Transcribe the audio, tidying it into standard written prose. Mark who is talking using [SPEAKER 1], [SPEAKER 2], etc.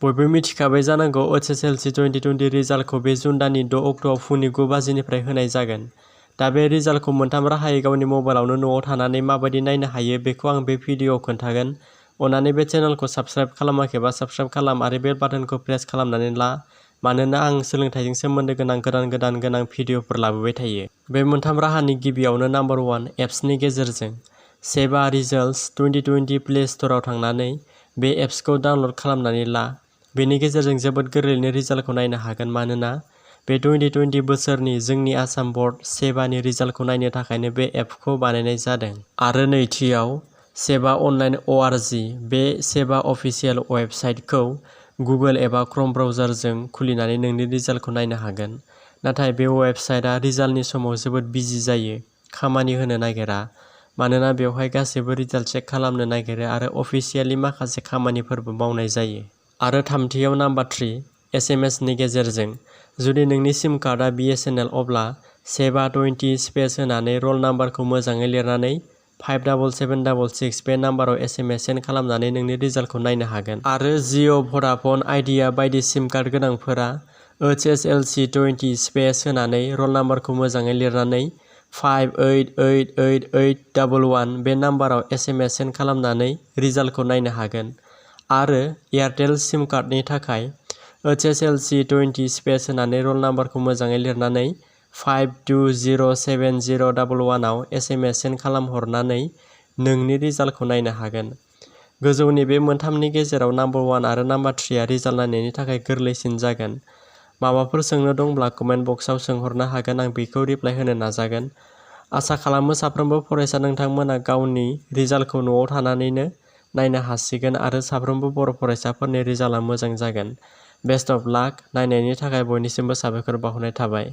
[SPEAKER 1] बयबो मिथिखाबाय जानांगौ HSLC 2020 रिजाल्टखौ बे जुन दाननि 6 अक्ट'आव फुंनि 9 बाजिनिफ्राय होनाय जागोन। दा बे रिजाल्टखौ मोनथाम राहायै गावनि मबाइलावनो न'आव थानानै माबायदि नायनो हायो बेखौ आं बे भिडिअ'आव खोन्थागोन। अन्नानै बे चेनेलखौ साबस्क्राइब खालामाखैबा साबस्क्राइब खालाम आरो बेल बाटनखौ प्रेस खालामनानै ला, मानोना आं सोलोंथाइजों सोमोन्दो गोनां गोनां भिडिअ'फोर लाबोबाय थायो। बे मोनथाम राहानि गिबियावनो नाम्बार 1 एप्सनि गेजेरजों SEBA Results 2020 प्ले स्ट'राव थांनानै बे एप्सखौ डाउनल'ड खालामनानै ला। बेनि गेजेरजों जोबोद गोरलैयैनो रिजाल्टखौ नायनो हागोन, मानोना बे 2020 बोसोरनि जोंनि आसाम बर्ड सेबानि रिजाल्टखौ नायनो थाखायनो बे एपखौ बानायनाय जादों। आरो नैथियाव सेबा अनलाइन ORG बे सेबा अफिसियेल वेबसाइटखौ गुगोल एबा क्रोम ब्राउजारजों खुलिनानै नोंनि रिजाल्टखौ नायनो हागोन। नाथाय बे वेबसाइटआ रिजाल्टनि समाव जोबोद बिजि जायो, खामानि होनो नागिरा, मानोना बेवहाय गासैबो रिजाल्ट चेक खालामनो नागिरो आरो अफिसियेलि माखासे खामानिफोरबो मावनाय जायो। आरो थामथियाव नाम्बार 3 SMS-नि गेजेरजों जुदि नोंनि सिम कार्डआ BSNL अब्ला सेबा 20 स्पेस होनानै रल नाम्बारखौ मोजाङै लिरनानै 57766 बे नाम्बाराव SMS सेन्ड खालामनानै नोंनि रिजाल्टखौ नायनो हागोन। आरो जिअ', भडाफन, आइडिया बायदि सिम कार्ड गोनांफोरा HSLC 20 स्पेस होनानै रल नाम्बारखौ मोजाङै लिरनानै 58888811 बे नाम्बाराव SMS सेन्ड खालामनानै रिजाल्टखौ नायनो हागोन। आरो एयारटेल सिम कार्डनि थाखाय HSLC 20 स्पेस होनानै रल नाम्बारखौ मोजाङै लिरनानै 520711 आव SMS सेन्ड खालामहरनानै नोंनि रिजाल्टखौ नायनो हागोन। गोजौनि बे मोनथामनि गेजेराव नाम्बार 1 आरो नाम्बार 3 आ रिजाल्ट नायनायनि थाखाय गोरलैसिन जागोन। माबाफोर सोंनो दंब्ला कमेन्ट बक्सआव सोंहरनो हागोन, आं बेखौ रिप्लाइ होनो नाजागोन। आसा खालामो साफ्रोमबो फरायसा नोंथांमोना गावनि रिजाल्टखौ न'आव थानानैनो नायनो हासिगोन आरो साफ्रोमबो बर' फरायसाफोरनि रिजाल्टआ मोजां जागोन। बेस्ट अफ लाक। नायनायनि थाखाय बयनिसिमबो साबायखर बावहरनाय थाबाय।